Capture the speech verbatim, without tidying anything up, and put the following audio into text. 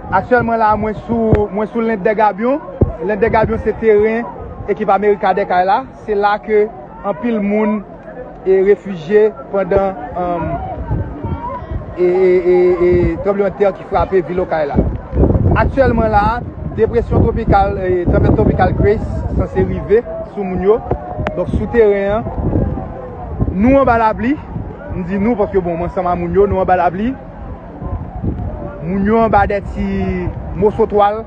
Aktyèlman la, mwen sou, mwen sou Lent dè Gabyon. Lent dè Gabyon se teren ekip Amerika Dèkay la. Se la ke anpil moun e refijye pandan um, e, e, e, e tranblemanntè ki frape vil Okay la. Aktyèlman la, depresyon twopikal, e, tanpèt twopikal Grace sanse rive sou moun yo. Donk sou teren an, nou anba lapli. M di nou paske bon, m ansanm a moun yo, nou anba lapli. Moun yo anba de ti moso twal.